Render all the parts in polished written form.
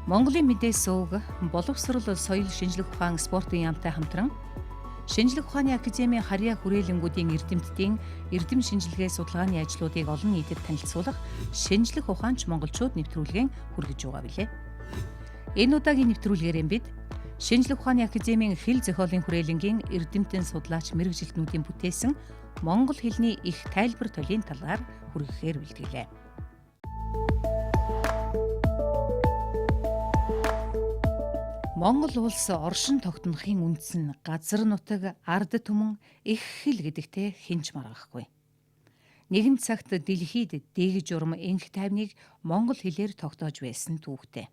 Монголын мэдээ сувг боловсрол соёл шинжлэх ухаан спортын яамтай хамтран Шинжлэх ухааны академийн харьяа хүрээлэнгүүдийн эрдэмтдийн эрдэм шинжилгээ судалгааны ажлуудыг олон нийтэд танилцуулах шинжлэх ухаанч монголчууд нэвтрүүлгэн хүргэж байгаа билээ. Энэ удаагийн нэвтрүүлгээр бид Шинжлэх ухааны академийн хэл зохиолын хүрээлэнгийн эрдэмтэн судлаач мэргэжилтнүүдийн бүтээсэн монгол хэлний их тайлбар толийн талаар хүргэхээр бэлтгэлээ. Монгол улс оршин тогтнохын үндэс нь газар нутаг, ард түмэн, эх хэл гэдэгтээ хэн ч маргахгүй. Нэгэн цагт дэлхийд дэг журам энх тайвныг монгол хэлээр тогтоож байсан түүхтэй.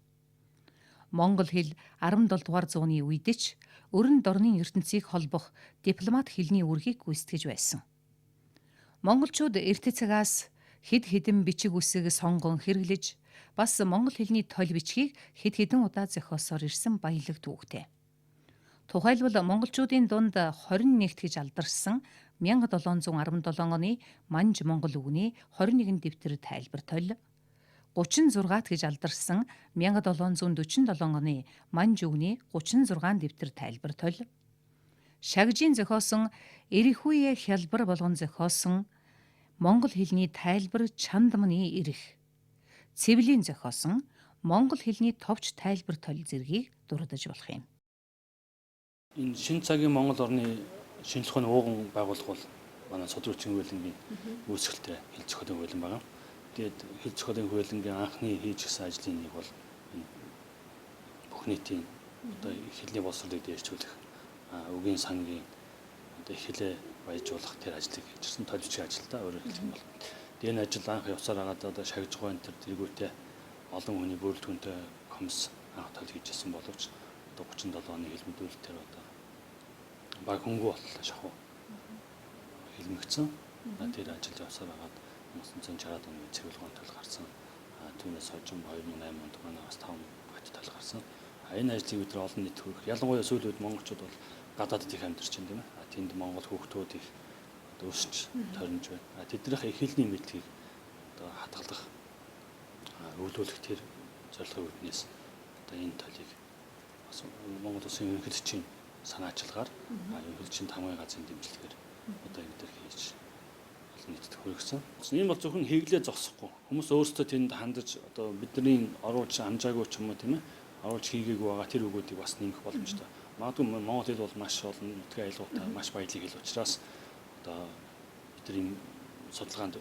Монгол хэл 17 дугаар зууны үед ч өрн дорны ертөнцийг холбох дипломат хэлний үүргийг гүйцэтгэж байсан. Монголчууд эрт цагаас хэд хэдэн бичиг үсэг сонгон хэрэглэж бас монгол хэлний толь бичгийг хэд хэдэн удаа зохиосоор ирсэн баялаг түүхтэй. Тухайлбал монголчуудын дунд 21-т гэж алдаршсан 1717 оны Манж Монгол үгний 21 дэвтэр тайлбар толь, 36-т гэж алдаршсан 1747 оны Манж үгний 36 дэвтэр тайлбар толь, Шагжийн зохиосон Эрхүүе хялбар болгон зохиосон Монгол хэлний тайлбар чандманы эрх, Цэвлийн зохиосон Монгол хэлний товч тайлбар толь зэргийг дурдаж болох юм. Энэ шинэ цагийн Монгол орны шинжлэх ухааны ууган байгууллага бол манай судруучин хуулингийн үүсгэлтэй хэл зохиолын хуулин байгаа. Тэгээд хэл зохиолын хуулингийн анхны хийж гисэн ажлын нэг бол энэ бүх нийтийн одоо хэлний боловсролыг дээшлүүлэх, үгийн сангийн одоо их хэлээ баяжуулах тэр ажлыг хийжсэн толь бичгийн ажил та өөрөөр хэлэх юм бол. Тэгээд энэ ажил анх явсаар хагаад одоо шагж байгаа энэ төр тэргүүтээ олон хүний бүрэлдэхүүнтэй комисс анх толь хийжсэн боловч одоо 37 оны хэл мэдүүлэлтээр одоо баг хөнгөө болтлоо шахуу хэлмэгцэн. Тэр ажил явсаар хагаад 1960-ад оны цэвэрлэгэн тол гарсан. Түүнээс хойш 2008 онд манай бас 5 гат тол гарсан. Энэ ажлыг бид нар олон нийт хүргэх. Ялангуяа сүүлийн үед монголчууд бол гадаадд их амьдарч байна, тийм ээ. Тэнд монгол хүүхдүүд их одоо өсч торнж байна. Тэднийх их хэлний мэдлэгийг одоо хадгалах, өвлүүлэх тэр зорилгын үүднээс одоо энэ толийг бас Монгол Улсын ерөнхийлөгчийн санаачилгаар, ерөнхийлөгчийн тамгын газрын дэмжлэгээр одоо энэ төр хийж олон нийтэд хүргэсэн. Энэ бол зөвхөн хийглээ зогсохгүй. Хүмүүс өөрсдөө тэнд хандаж одоо бидний оруулж амжаагүй ч юм уу, тийм ээ, оруулж хийгээгүй байгаа тэр үгүүдийг бас нэмэх боломжтой. Магадгүй монгол хэл бол маш олон нутгийн аялгаутай маш баялаг хэл учраас одоо бидний судалгаанд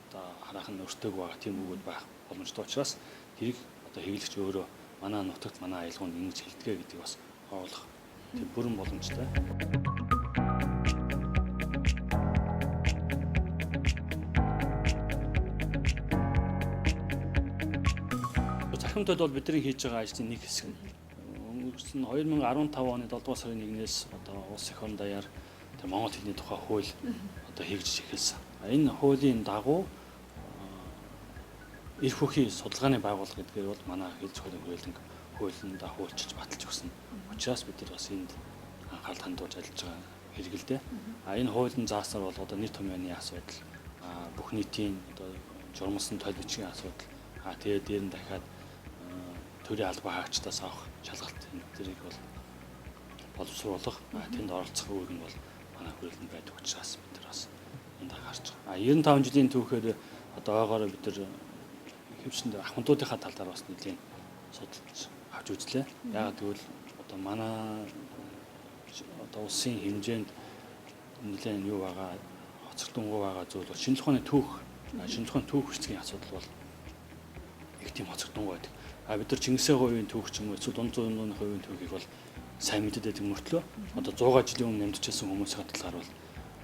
одоо хараахан нь өртөөг байгаа тийм үгүүд байх боломжтой учраас тэрийг одоо хэрэглэгч өөрөө манай нутагт манай аялгаунд ингэж хэлдэгэ гэдгийг бас оруулах тийм бүрэн боломжтой. Цахим толь бол бидний хийж байгаа ажлын нэг хэсэг. Өнгөрсөн 2015 оны 7 дугаар сарын 1-ээс одоо улс эх орон даяар тэр монгол хэлний тухай хууль одоо хийгдэж эхэлсэн. Энэ хуулийн дагуу эрх бүхий судалгааны байгууллага гэдгээр бол манай хэл зохиолын хүрээлэнг хуулинд хуульчилж баталж өгсөн. Учраас бид нар бас энд анхаарал хандуулж ажиллаж байгаа хэрэг л дээ. Энэ хуулийн зааснаар бол одоо нэр томьёоны асуудал, бүх нийтийн одоо журмалсан толь бичгийн асуудал, тэгээд дээр нь дахиад төрийн албан хаагчдаас авах шалгалт энэ тэрийг бол боловсруулах, тэнд оролцох үүрэг нь бол манай хүрээлэнд байдаг учраас бид нар бас энд анхаарч байгаа. 95 жилийн түүхээр одоо ойгоороо бид нар хөвчөнд ахмадуудынхаа тал дээр бас нэлийн судалж авч үзлээ. Яагаад гэвэл одоо манай одоо улсын хэмжээнд нэлээд юу байгаа хоцрогдонгуй байгаа зүйл бол шинжлэх ухааны түүх, шинжлэх ухааны түүх бичгийн асуудал бол их тийм хоцрогдонгуй байдаг. Бид нар Чингисийн хувийн түүх ч юм уу эсвэл дунд зууны хувийн түүхийг бол сайн мэдээд байдаг мөртлөө одоо 100 жилийн өмнө амьдчихсан хүмүүсийн талаар бол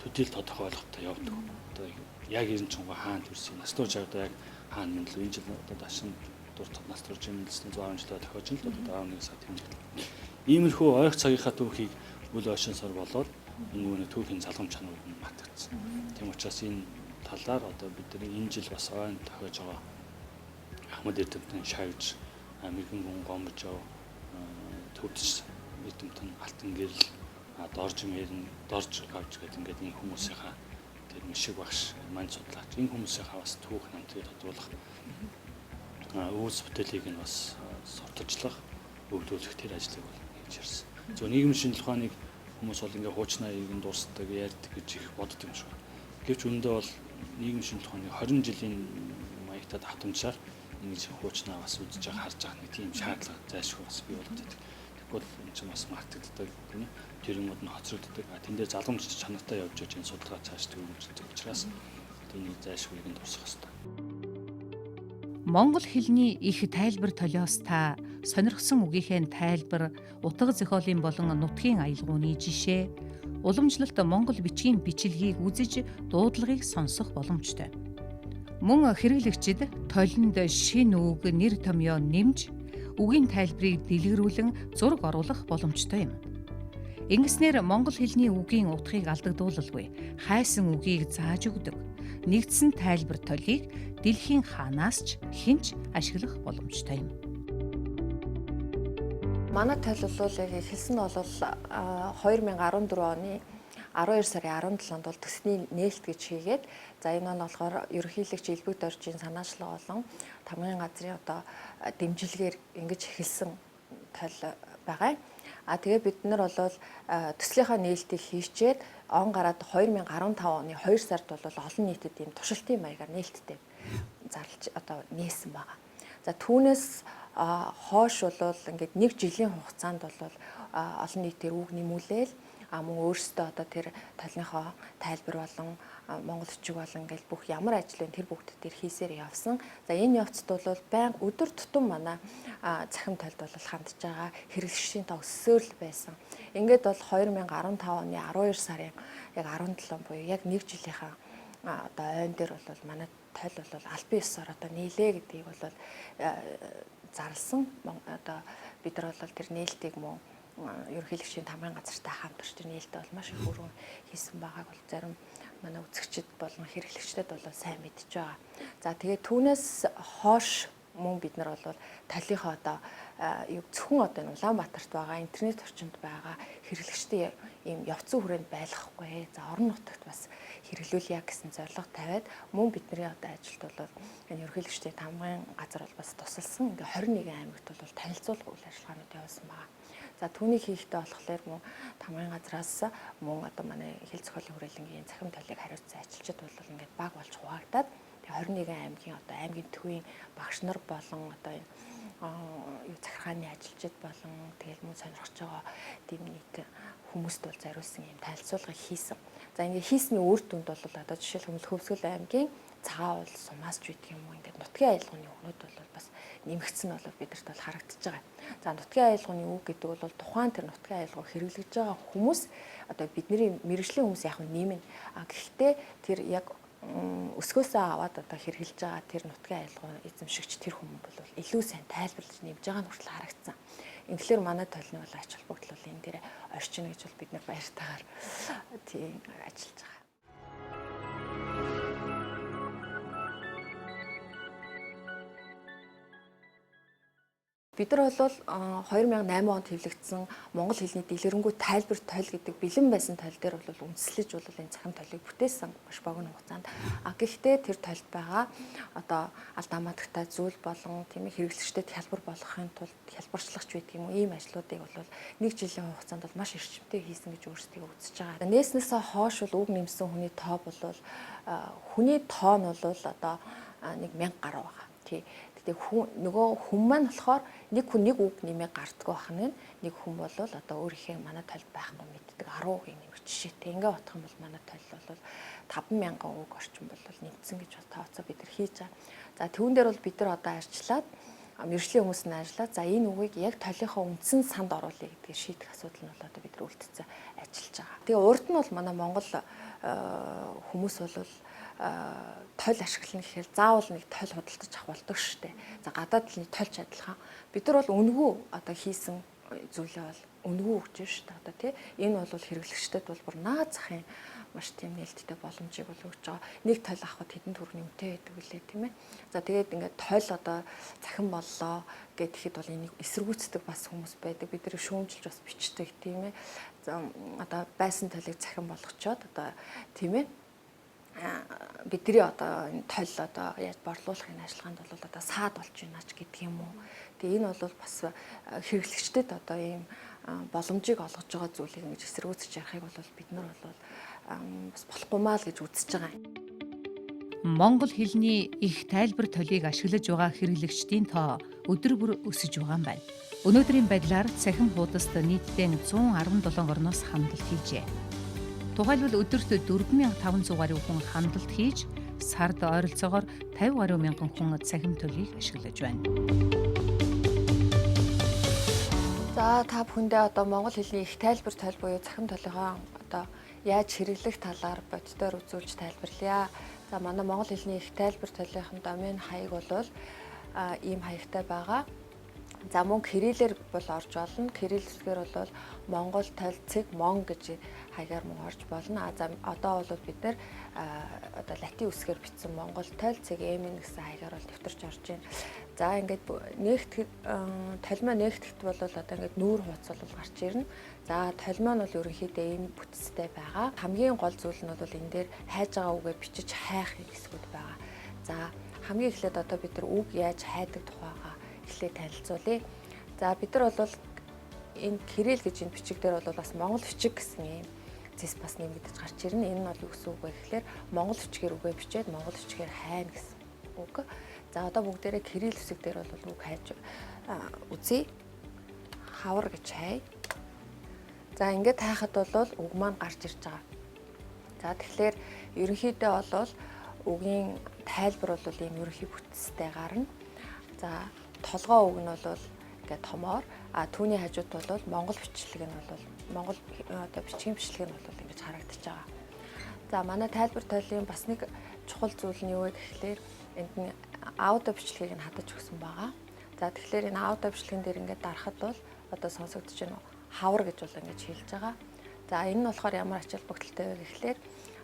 төдийл тодорхой ойлголттой явдаг. Одоо яг 90 чунгай хаана төрсөн, нас турж одоо яг хаана мэдлээ. Энэ жил одоо дашин дуртад нас турж мэдлсэн 110 жилээ тохиож л одоо 11 сар тэмдэглэл. Иймэрхүү ойрх цагийнхаа түүхийг үл ойшин сар болоод энэ нөгөө түүхийн залгам чанар нь матгацсан. Тийм учраас энэ талаар одоо бид нар энэ жил бас ойн тохиож байгаа Ахмад эрдэмтэн шагж, мэрэгэн гүн гомжоо, төвдөж эрдэмтэн алтан гэрэл, дорж мэрэн, дорж гавж гэдэг ингээд энэ хүмүүсийнхаа тэр мшиг багш, мань судлаач энэ хүмүүсийнхаа бас түүх намтгийг тодруулах үүс бүтээлийг нь бас сурталчлах, өвлүүлэх тэр ажлыг бол хийж ирсэн. Зөв нийгмийн шинжилгээ ухааныг хүмүүс бол ингээ хуучнаа иргэн дуусдаг, ярьдаг гэж их боддог юм шиг байна. Гэвч үүндээ бол нийгмийн шинжилгээ ухааны 20 жилийн маягтай давтамжаар ингэж хуучнаа бас үзэж байгаа, харж байгаа нэг тийм шаардлага зайлшгүй бас бий болоод байдаг. Тэгвэл энэ чинь бас мартагддаг, тийм ээ. Тэр юмуд нь хоцрогддог. А тэндээ залгамж чанартай явж байгаа энэ судалгаа цааш төвлөрдөг учраас энийг зайлшгүй иргэн дуусгах хэрэгтэй. Монгол хэлний их тайлбар толиос та сонирхсон үгийнхээ тайлбар, утга зохиолын болон нутгийн аялгууны жишээ, уламжлалт монгол бичгийн бичлэгийг үзэж дуудлагыг сонсох боломжтой. Мөн хэрэглэгчид толинд шинэ үг, нэр томьёо нэмж, үгийн тайлбарыг дэлгэрүүлэн зураг оруулах боломжтой юм. Ингэснээр монгол хэлний үгийн утгыг алдагдуулалгүй, хайсан үгийг зааж өгдөг. Нэгдсэн тайлбар толийг дэлхийн хаанаас ч хэн ч ашиглах боломжтой юм. Манай тойл бол яг эхэлсэн нь бол 2014 оны 12 сарын 17-нд бол төсний нээлт гэж хийгээд, за энэ он болохоор ерөнхийлөгч Элбэг Доржийн санаачлага болон тамгын газрын одоо дэмжлэгээр ингэж эхэлсэн тойл байгаа. А тэгээ бид нар бол төслийнхаа нээлтийг хийчээд он гараад 2015 оны 2 сард бол олон нийтэд ийм туршилтын маягаар нээлттэй зарлж одоо нээсэн байгаа. За түүнээс хойш бол ингээд нэг жилийн хугацаанд бол олон нийтээр үг нэмүүлээл, а мөн өөрсдөө одоо тэр толныхоо тайлбар болон монгол бичиг болон ингээл бүх ямар ажил вэ тэр бүгд дээр хийсээр явсан. За энэ явцад бол байнга өдөр тутам манай цахим толд бол хандж байгаа хэрэглэгчдийн тоо өссөөр л байсан. Ингээд бол 2015 оны 12 сарын яг 17 буюу яг нэг жилийнхаа одоо ойн дээр бол манай тойл бол албан ёсоор одоо нийлээ гэдгийг бол зарласан. Одоо бид нар бол тэр нээлтийг мөн ерөнхийлөгчийн тамгын газартай хамтарч тэр нээлтээ бол маш их өргөн хийсэн байгааг бол зарим манай үзэгчид болон хэрэглэгчдэд бол сайн мэдж байгаа. За тэгээ түүнээс хойш мөн бид нар бол толийнхоо одоо зөвхөн одоо энэ Улаанбаатарт байгаа интернет орчинд байгаа хэрэглэгчдийн ийм явцсан хүрээнд байлгахгүй. За орон нутагт бас хэрэглүүлье гэсэн зорилго тавиад мөн бидний одоо ажилд бол энэ ерөнхийлөгчдийн тамгын газар бол бас тусалсан. Ингээ 21 аймагт бол танилцуулга үйл ажиллагаанууд явуулсан байгаа. За түүнийг хийхдээ болохоор мөн тамгын газраас мөн одоо манай хэл зохиолын хүрээлэнгийн цахим толийг хариуцсан ажилчид бол ингээд баг болж хуваагдаад 21 аймгийн одоо аймгийн төвийн багш нар болон одоо энэ юу захиргааны ажилчид болон тэгэл мөн сонирхож байгаа тийм нийт хүмүүст бол зориулсан юм танилцуулга хийсэн. За ингээд хийсний үр дүнд бол одоо жишээлбэл Хөвсгөл аймгийн Цагаан уул сумаас ч гэдэг юм уу ингээд нутгийн аялгауны үгнүүд бол бас нэмэгдсэн нь бол бидэрт бол харагдаж байгаа. За нутгийн аялгауны үг гэдэг бол тухайн тэр нутгийн аялгау хэрэглэж байгаа хүмүүс одоо бидний мэрэгжлийн хүмүүс яг нэмнэ. А гэхдээ тэр яг өсгөөсөө аваад одоо хэрэглэж байгаа тэр нутгийн аялгау эзэмшигч тэр хүмүүс бол илүү сайн тайлбарлаж нэмж байгаа нь хүртэл харагдсан. Инглээр манай толны бол ач холбогдол бол энэ дээр орчин гэж бол бид нар баяртайгаар тийм ажиллаж байгаа. Бид нар бол 2008 онд хэвлэгдсэн монгол хэлний дэлгэрэнгүй тайлбар тойл гэдэг бэлэн байсан тойл дээр бол үндэслэж бол энэ цахим тойлыг бүтээсэн маш богино хугацаанд. А гэхдээ тэр тойлд байгаа одоо алдаа мадагтай зүйл болон тийм ээ хэрэглэгчдэд хялбар болгохын тулд хялбарчлагч байдаг юм уу ийм ажлуудыг бол нэг жилийн хугацаанд бол маш эрчимтэй хийсэн гэж өөрсдийгөө үзэж байгаа. Нээснээсээ хойш бол үг нэмсэн хүний тоо бол хүний тоо нь бол одоо нэг 1000 гаруй байгаа. Тий. Тэгээ хүн нөгөө хүн маань болохоор нэг хүн нэг үг нэмээ гардггүй байх нь нэг хүн бол одоо өөрийнхөө манай толд байхгүй мэддэг 10 үгийн нэмэх жишээтэй. Ингээ бодох юм бол манай толь бол 5000 үг орчим бол нэмсэн гэж тооцоо бид нар хийж байгаа. За түүн дээр бол бид нар одоо ажиллаад мэргэжлийн хүмүүс нь ажиллаад за энэ үгийг яг толийнхоо үндсэн санд оруулъя гэдгийг шийдэх асуудал нь бол одоо бид нар үлдсэн ажиллаж байгаа. Тэгээ урд нь бол манай Монгол хүмүүс бол толь ашиглана гэхээр заавал нэг толь худалдаж авах болдог шүү дээ. За гадаад талны тольч адилхан. Бид нар бол үнэгүй одоо хийсэн зүйлээ бол үнэгүй өгч шүү дээ. Одоо тий энэ бол хэрэглэгчдэд бол бүр наад захын маш тийм нээлттэй боломжийг бол өгч байгаа. Нэг толь авахд хэдэн төгрөгийн үнэтэй байдаг үлээ тийм ээ. За тэгээд ингээд толь одоо цахим боллоо гэхэд бол энийг эсэргүүцдэг бас хүмүүс байдаг. Бид нар шүүмжилж бас бичдэг тийм ээ. За одоо байсан толийг цахим болгочоод одоо тийм ээ. Бидний одоо энэ толь одоо яаж борлуулах энэ ажиллагаанд бол одоо саад болж байна ч гэдэг юм уу. Тэгээ энэ бол бас хэрэглэгчдэд одоо ийм боломжийг олгож байгаа зүйлийг ингэж эсэргүүцэж ярихыг бол бид нар бол бас болохгүй маа л гэж үзэж байгаа юм. Монгол хэлний их тайлбар толийг ашиглаж байгаа хэрэглэгчдийн тоо өдөр бүр өсөж байгаа юм байна. Өнөөдрийн байдлаар цахим хуудаст нийтдээ 117 орноос хандалт хийжээ. Тухайлбал өдөрт 4500 гаруй хүн хандалт хийж, сард ойролцоогоор 50 гаруй мянган хүн цахим толийг ашиглаж байна. За, та бүхэндээ одоо монгол хэлний их тайлбар толь буюу цахим толийнхоо одоо яаж хэрэглэх талаар бодитоор үзүүлж тайлбарлая. За, манай монгол хэлний их тайлбар толийнх нь домен хаяг бол ийм хаягтай байгаа. За, мөн кириллээр бол орж болно. Кирилл үсгээр бол Монгол толь цэг мон гэж хаягаар мөн орж болно. А за, одоо бол бид нар одоо латин үсгээр бичсэн Монгол толь цэг М гэсэн хаягаар бол нэвтэрч орж байна. За, ингээд нээгт толь маань нээгдэхэд бол одоо ингээд нүүр хуудас бол гарч ирнэ. За, толь маань бол ерөнхийдөө ийм бүтцтэй байгаа. Хамгийн гол зүйл нь бол энэ дээр хайж байгаа үгээ бичиж хайх хэсгүүд байгаа. За, хамгийн эхлээд одоо бид нар үг яаж хайдаг тухайгаа эхлээд танилцуулъя. За, бид нар бол энэ кирилл гэж энэ бичиг дээр бол бас монгол бичиг гэсэн ийм зэс бас нэмэгдэж гарч ирнэ. Энэ нь бол юу гэсэн үг вэ гэхлээр монгол бичгээр үгээ бичээд монгол бичгээр хайна гэсэн үг. За, одоо бүгдээрээ кирилл үсэг дээр бол үг хайж үзье. Хавар гэж хай. За, ингээд хайхад бол үг маань гарч ирж байгаа. За, тэгэхээр ерөнхийдөө бол үгийн тайлбар бол ийм ерөнхий бүтцтэй гарна. За, толгой үг нь бол ингээд томоор, а түүний хажууд бол монгол бичлэг нь бол монгол одоо бичгийн бичлэг нь бол ингэж харагдаж байгаа. За, манай тайлбар толийн бас нэг чухал зүйл нь юу вэ гэхлээр энд нь аудио бичлэгийг нь хадаж өгсөн байгаа. За, тэгэхээр энэ аудио бичлэгэн дээр ингээд дарахад бол одоо сонсогдож байна, хавар гэж бол ингэж хэлж байгаа. За, энэ нь болохоор ямар ач холбогдолтой вэ гэхлээр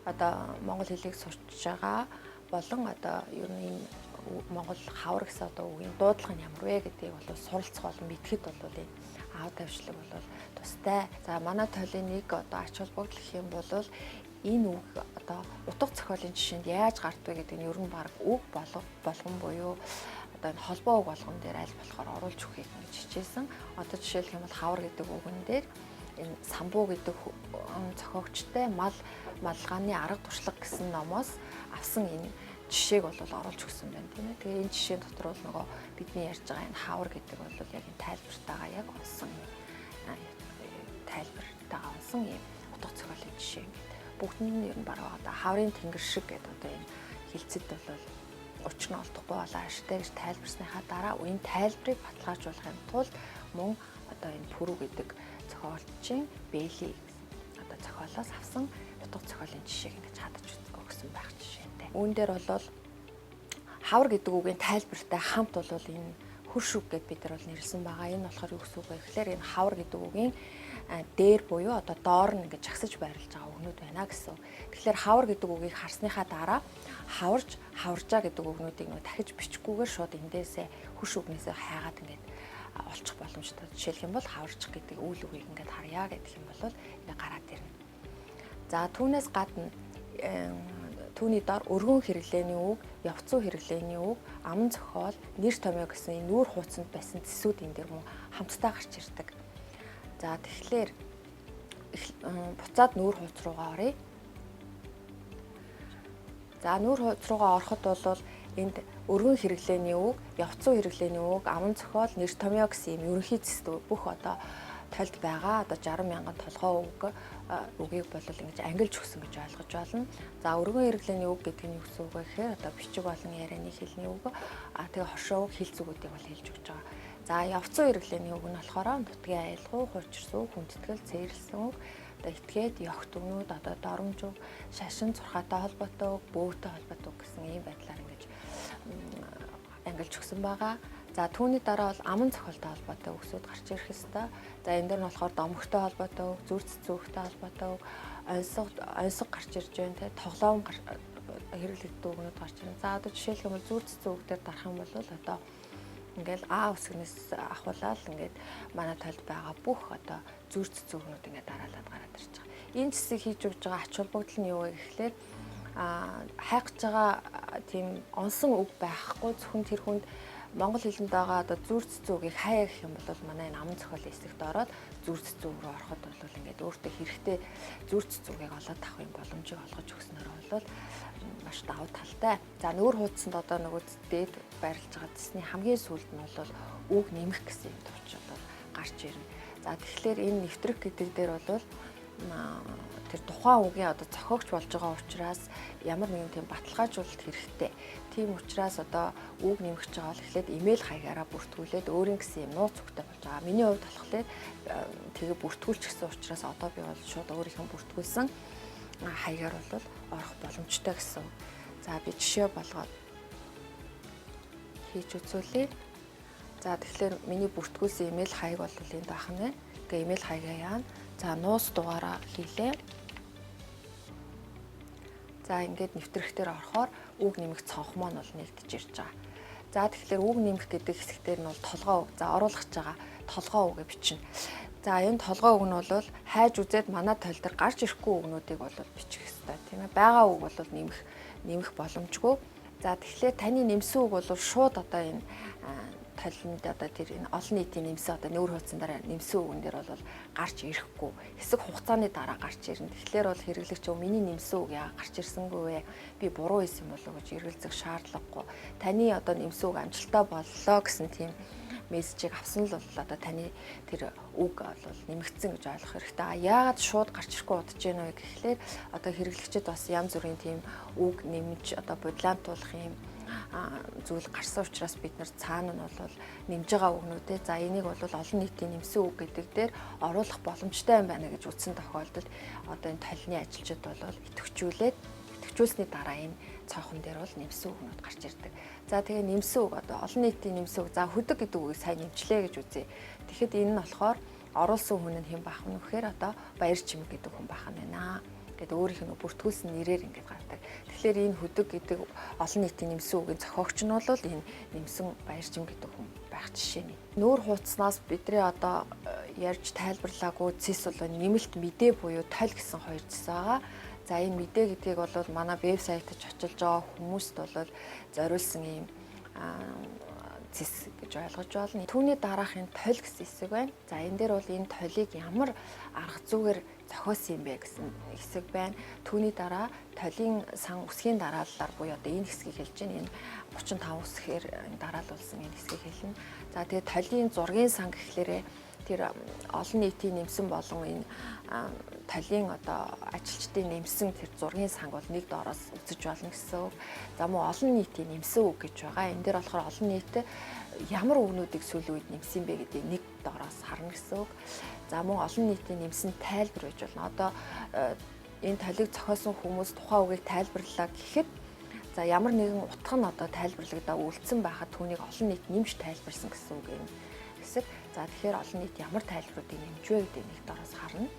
одоо монгол хэлийг сурч байгаа болон одоо ер нь энэ монгол хавар гэсэн одоо үгийн дуудлага нь ямар вэ гэдгийг бол суралцах болон мэдэхэд бол энэ аудио бичлэг бол тустай. За, манай толийн нэг одоо ач холбогдол гэх юм бол энэ үг одоо утга зохиолын жишээнд яаж гардвэ гэдэг нь ер нь баг үг болгон буюу одоо энэ холбоо үг болгон дээр аль болохоор оруулж өгөхийг ингэж хичээсэн. Одоо жишээлх юм бол хавар гэдэг үгэн дээр энэ самбуу гэдэг зохиогчтой мал малгааны арга туршлага гэсэн номоос авсан энэ жишээг бол оруулж өгсөн байна, тийм ээ. Тэгээ энэ жишээн дотор бол нөгөө бидний ярьж байгаа энэ хавар гэдэг бол яг энэ тайлбартайгаа яг унсан тайлбартайгаа унсан ийм утга зохиолын жишээ ингээд бүгдэнд нь ер нь бараг одоо хаврын тэнгэр шиг гэдэг одоо энэ хилцэд бол учир нь олдохгүй болоо ашигтай гэж тайлбарсныхаа дараа энэ тайлбарыг баталгаажуулахын тулд мөн одоо энэ пүрүү гэдэг зохиолчийн Бэли одоо зохиолоос авсан утга зохиолын жишээг ингэж хадаж өгсөн байх жишээтэй. Үүн дээр бол хавар гэдэг үгийн тайлбартай хамт бол энэ хөрш үг гэд бид нар бол нэрлсэн байгаа. Энэ болохоор юу гэсэн үг вэ гэхлээр энэ хавар гэдэг үгийн дээр буюу одоо доор нь ингэж жагсаж байрлаж байгаа үгнүүд байна гэсэн. Тэгэхээр хавар гэдэг үгийг харсныхаа дараа хаварж, хаваржаа гэдэг үгнүүдийг нөгөө дахиж бичихгүйгээр шууд эндээсээ хөрш үгнээсээ хайгаад ингээд олчих боломжтой. Жишээлх юм бол хаварчих гэдэг үйл үгийг ингээд харъя гэдэг юм бол ингээ гараад ирнэ. За, түүнээс гадна түүний дор өргөн хэрэглээний үг, явцуу хэрэглээний үг, аман зохиол, нэр томьёо гэсэн энэ нүүр хуудсанд байсан зэсүүд энэ дэр мөн хамтдаа гарч ирдэг. За, тэгэхээр буцаад нүүр хуудас руугаа оръё. За, нүүр хуудас руугаа ороход бол энд өргөн хэрэглээний үг, явцуу хэрэглээний үг, аман зохиол, нэр томьёо гэсэн юм ерөнхий зэс бүх одоо толд байгаа одоо 60 мянган толгой үг үгийг бол ингэж ангилж өгсөн гэж ойлгож байна. За, өргөн хэрэглээний үг гэдэг нь юу гэсэн үг вэ гэхээр одоо бичиг болон ярианы хэлний үг, а тэгээ хошуу үг, хэл зүгүүдийг бол хэлж өгч байгаа. За, явцуу хэрэглээний үг нь болохоор нутгийн аялгау, хуучирсан үг, хүндэтгэл, цээрлсэн үг, одоо этгээд, ёгт үгнүүд, одоо доромж үг, шашин зурхаатай холбоотой үг, бөөтэй холбоотой үг гэсэн ийм байдлаар ингэж ангилж өгсөн байгаа. За, түүний дараа бол аман зохиолтой холбоотой үгсүүд гарч ирэх ёстой. За, энэ дэр нь болохоор домогтой холбоотой үг, зүр цэцүүхтэй холбоотой үг, оньсго гарч ирж байна, те тоглоом хэрэглэгддэг үгнүүд гарч ирнэ. За, одоо жишээлх юм бол зүр цэцүү үг дээр дарах юм бол одоо ингээл А үсгнээс ахуулаад ингээд манай толд байгаа бүх одоо зүр цэцүү үгнүүд ингээд дараалаад гараад ирж байгаа. Энэ зэсийг хийж өгч байгаа ач холбогдол нь юу вэ гэхлээр хайх гэж байгаа тийм онсон үг байхгүй, зөвхөн тэр хүнд монгол хэлэнд байгаа одоо зүр цэцүүгийг хаяа гэх юм бол манай энэ аман зохиолын хэсэгт ороод зүр цэцүү рүү ороход бол ингээд өөртөө хэрэгтэй зүр цэцүүгийг олоод авах юм боломжийг олгож өгснөөр бол маш давуу талтай. За нүүр хуудсанд одоо нөгөө дээд байрлаж байгаа цэсний хамгийн сүүлд нь бол үг нэмэх гэсэн юм товч одоо гарч ирнэ. За тэгэхээр энэ нэвтрэх гэдэг дээр бол тэр тухайн үгийн одоо зохиогч болж байгаа учраас ямар нэгэн тийм баталгаажуулалт хэрэгтэй. Тийм учраас одоо үг нэмэх гэж байгаа бол эхлээд имэйл хаягаараа бүртгүүлээд өөрийн гэсэн юм нууц үгтэй болж байгаа. Миний хувьд болохоор тэгээ бүртгүүлчихсэн учраас одоо би бол шууд өөрийнхөө бүртгүүлсэн хаягаар бол орох боломжтой гэсэн. За би жишээ болгоод хийж үзүүлье. За тэгэхээр миний бүртгүүлсэн имэйл хаяг бол энд байх нь. Тэгээ имэйл хаягаа яана. За нууц дугаараа хийлээ. За ингээд нэвтрэх дээр орохоор үг нэмэх цонх маань бол нэгдэж ирж байгаа. За тэгэхээр үг нэмэх гэдэг хэсэгтэр нь бол толгой үг. За оруулах гэж байгаа толгой үгээ бичнэ. За энэ толгой үг нь бол хайж үзээд манай толь дээр гарч ирэхгүй үгнүүдийг бол бичих ёстой, тийм ээ. Байгаа үг бол нэмэх боломжгүй. За тэгэхээр таны нэмсэн үг бол шууд одоо энэ толинд одоо тэр энэ олон нийтийн нэмсэн одоо нүүр хуудсан дараа нэмсэн үгэн дээр бол гарч ирэхгүй. Хэсэг хугацааны дараа гарч ирнэ. Тэгэхээр бол хэрэглэгч миний нэмсэн үг яа гарч ирсэнгүй вэ? Би буруу хийсэн болов уу гэж эргэлзэх шаардлагагүй. Таны одоо нэмсэн үг амжилттай боллоо гэсэн тийм мессежийг авсан л бол одоо таны тэр үг бол нэмэгдсэн гэж ойлгох хэрэгтэй. А яагаад шууд гарч ирэхгүй удаж гэнэ вэ гэхлээр одоо хэрэглэгчид бас янз бүрийн тийм үг нэмж одоо бодлаантуулах юм зүйл гарсан учраас бид нар цаана нь бол нэмж байгаа үгнүүдээ за энийг бол олон нийтийн нэмсэн үг гэдэг дээр оруулах боломжтой юм байна гэж үзсэн тохиолдолд одоо энэ толны ажилчид бол идэвхжүүлээд идэвхжүүлсний дараа энэ цонхон дээр бол нэмсэн үгнүүд гарч ирдэг. За тэгээ нэмсэн үг одоо олон нийтийн нэмсэн үг за хөдөг гэдэг үгийг сайн нэмчлээ гэж үзье. Тэгэхэд энэ нь болохоор оруулсан хүн нь хэн байх вэ гэхээр одоо Баяр Чимэг гэдэг хүн байх нь байна гэдэг өөрийнх нь бүртгүүлсэн нэрээр ингээд гардаг. Тэгэхээр энэ хөдөг гэдэг олон нийтийн нэмсэн үгийн зохиогч нь бол энэ нэмсэн Баярчим гэдэг хүн байх жишээ нь. Нүүр хуудаснаас бидний одоо ярьж тайлбарлаагүй цэс бол нэмэлт мэдээ буюу толь гэсэн хоёр цэс байгаа. За энэ мэдээ гэдгийг бол манай вебсайтаж очилж байгаа хүмүүст бол зориулсан ийм цэс гэж ойлгож байна. Түүний дараах энэ толь гэсэн хэсэг байна. За энэ дээр бол энэ толийг ямар арга зүгээр зохиосон юм бэ гэсэн хэсэг байна. Түүний дараа толийн сан үсгийн дарааллаар буюу одоо энэ хэсгийг хэлж байна. Энэ 35 үсгээр дараалуулсан энэ хэсгийг хэлнэ. За тэгээ толийн зургийн сан гэхлээрээ тэр олон нийтийн нэмсэн болон энэ толийн одоо ажилчдын нэмсэн тэр зургийн санг бол нэг доороос үзэж болно гэсэн үг. За мөн олон нийтийн нэмсэн үг гэж байгаа. Энэ дээр болохоор олон нийт ямар үгнүүдийг сүүлийн үед нэмсэн бэ гэдгийг нэг доороос харна гэсэн үг. За мөн олон нийтийн нэмсэн тайлбар байж болно. Одоо энэ толийг зохиосон хүмүүс тухайн үгийг тайлбарлаа гэхэд за ямар нэгэн утга нь одоо тайлбарлагдаа үлдсэн байхад түүнийг олон нийт нэмж тайлбарсан гэсэн үг юм хэсэг. За тэгэхээр олон нийт ямар тайлбаруудыг нэмж вэ гэдэг нэг доороос харна.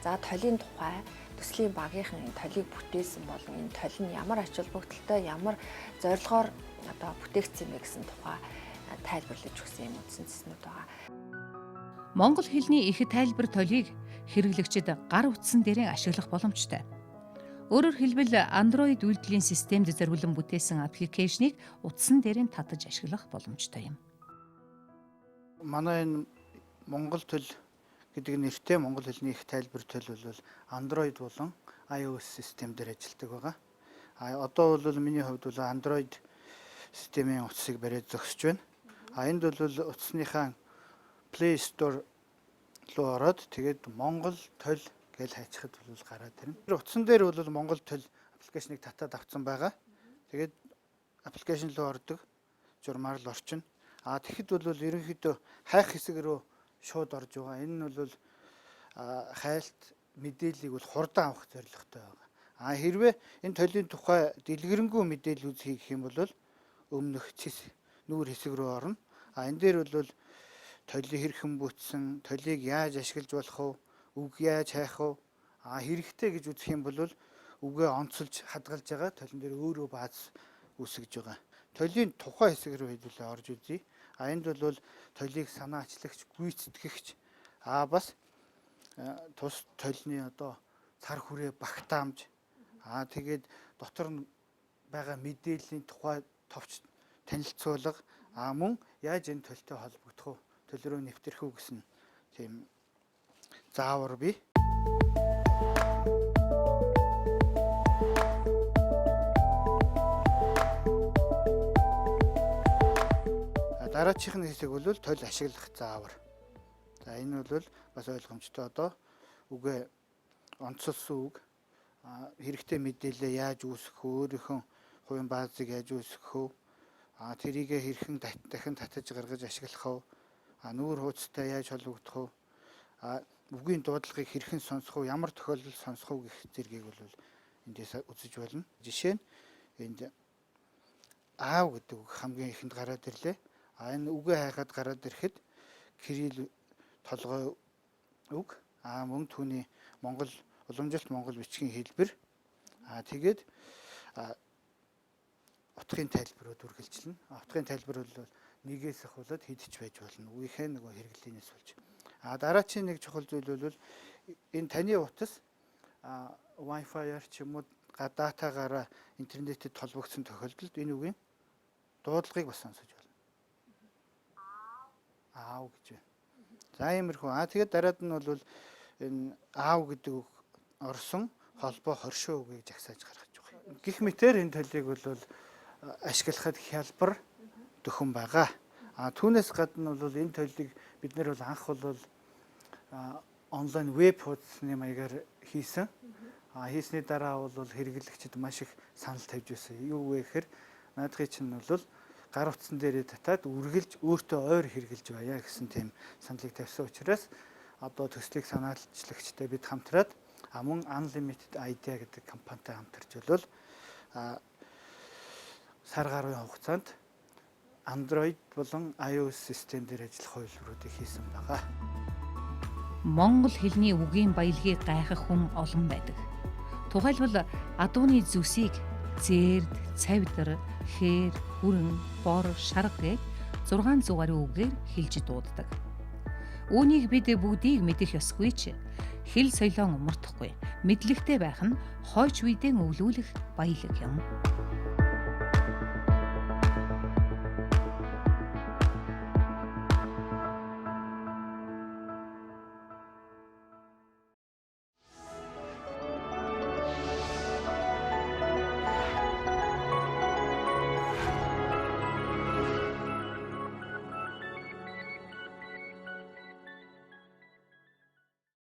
За толийн тухай төслийн багийнхан энэ толийг бүтээсэн болон энэ толь нь ямар ач холбогдолтой, ямар зорилгоор одоо бүтээгдсэн бэ гэсэн тухай тайлбарлаж өгсөн юм үндсэн цэснүүд байгаа. Монгол хэлний их тайлбар толийг хэрэглэгчид гар утсан дээрээ ашиглах боломжтой. Өөрөөр хэлбэл Android үйлдэлийн системд зориулан бүтээсэн аппликейшнийг утсан дээрээ татаж ашиглах боломжтой юм. Манай энэ Монгол төл гэдэг нэртэй монгол хэлний их тайлбар төл бол Android болон iOS систем дээр ажилладаг байгаа. А одоо бол миний хувьд бол Android системийн утсыг бариад зогсож байна. А энд бол утасныхаа Play Store руу ороод тэгээд Монгол төл гэж хайчихад бол гараад ирнэ. Утсан дээр бол Монгол төл аппликейшнийг татаад авсан байгаа. Тэгээд аппликейшн руу ордог журмаар л орчин. А тэгэхэд бол ерөнхийдөө хайх хэсэг рүү шууд орж байгаа. Энэ нь бол хайлт мэдээллийг бол хурдан авах зорилготой байгаа. А хэрвээ энэ толийн тухай дэлгэрэнгүй мэдээлэл үзхийг гэх юм бол өмнөх цэс нүүр хэсэг рүү орно. А энэ дээр бол толийг хэрхэн бүтсэн, толийг яаж ашиглаж болох вэ, үг яаж хайх вэ? А хэрэгтэй гэж үзэх юм бол үгээ онцолж хадгалж байгаа толон дээр өөрөө бааз үүсгэж байгаа. Толийн тухай хэсэг рүү хэдүүлээ орж үзье. А энд бол толийг санаачлагч, гүйцэтгэгч, а бас тус толны одоо цар хүрээ багтаамж, Аа тэгээд дотор нь байгаа мэдээллийн тухай товч танилцуулга, аа мөн яаж энэ төлтэй холбогдох вэ? Төл рүү нэвтрэх үү гэсэн тийм заавар бий. Дараачих нь хэсэг бол толь ашиглах заавар. За энэ бол бас ойлгомжтой, одоо үгээ онцолсон үг, хэрэгтэй мэдээлэлээ яаж үүсгэх вэ, өөрийнхөө хувийн баазыг яаж үүсгэх вэ, тэрийгэ хэрхэн дахин татаж гаргаж ашиглах вэ, нүүр хуудастай яаж холбогдох вэ, үгийн дуудлагыг хэрхэн сонсох вэ, ямар тохиолдолд сонсох вэ гэх зэргийг бол эндээс үзэж болно. Жишээ нь энд аав гэдэг үг хамгийн ихэнд гараад ирлээ. А энэ үгээ хайхад гараад ирэхэд кирилл толгой үг, а мөн түүний Монгол уламжлалт монгол бичгийн хэлбэр, а тэгээд утгын тайлбарууд үргэлжлэнэ. Утгын тайлбар бол нэгээс ахуулаад хэд ч байж болно. Үгийнхээ нөгөө хэрэглээнээс болж. А дараачийн нэг чухал зүйл бол энэ таны утас Wi-Fi-аар ч юм уу датагаараа интернетэд холбогдсон тохиолдолд энэ үгийн дуудлагыг бас сонсож болно. Аав гэж байна. За иймэрхүү. А тэгээд дараад нь бол энэ аав гэдэг үг орсон холбоо хоршоо үгийг жагсааж гаргаж байгаа. Гэх мэтээр энэ толийг бол ашиглахад хялбар дөхөн байгаа. А түүнээс гадна бол энэ толийг бид нар бол анх бол онлайн веб хуудасны маягаар хийсэн. А хийсний дараа бол хэрэглэгчид маш их санал тавьж байсан. Юу вэ гэхээр наадхын чинь бол гар утсан дээрээ татаад үргэлж өөртөө ойр хэрэгжилж байя гэсэн тийм саналыг тавьсан учраас одоо төслийг санаачлагчтай бид хамтраад мөн Unlimited Idea гэдэг компанитай хамтарч бол сар гаруйн хугацаанд Android болон iOS систем дээр ажиллах хувилбаруудыг хийсэн байгаа. Монгол хэлний үгийн баялагийг гайхах хүн олон байдаг. Тухайлбал адууны зүсийг зээрд, цавдар, хээр, хүрэн, бор, шарга гээд 600 гаруй үгээр хэлж дууддаг. Үүнийг бид бүгдийг мэдэх ёсгүй ч хэл соёлоо умардахгүй мэдлэгтэй байх нь хойч үедээ өвлүүлэх баялаг юм.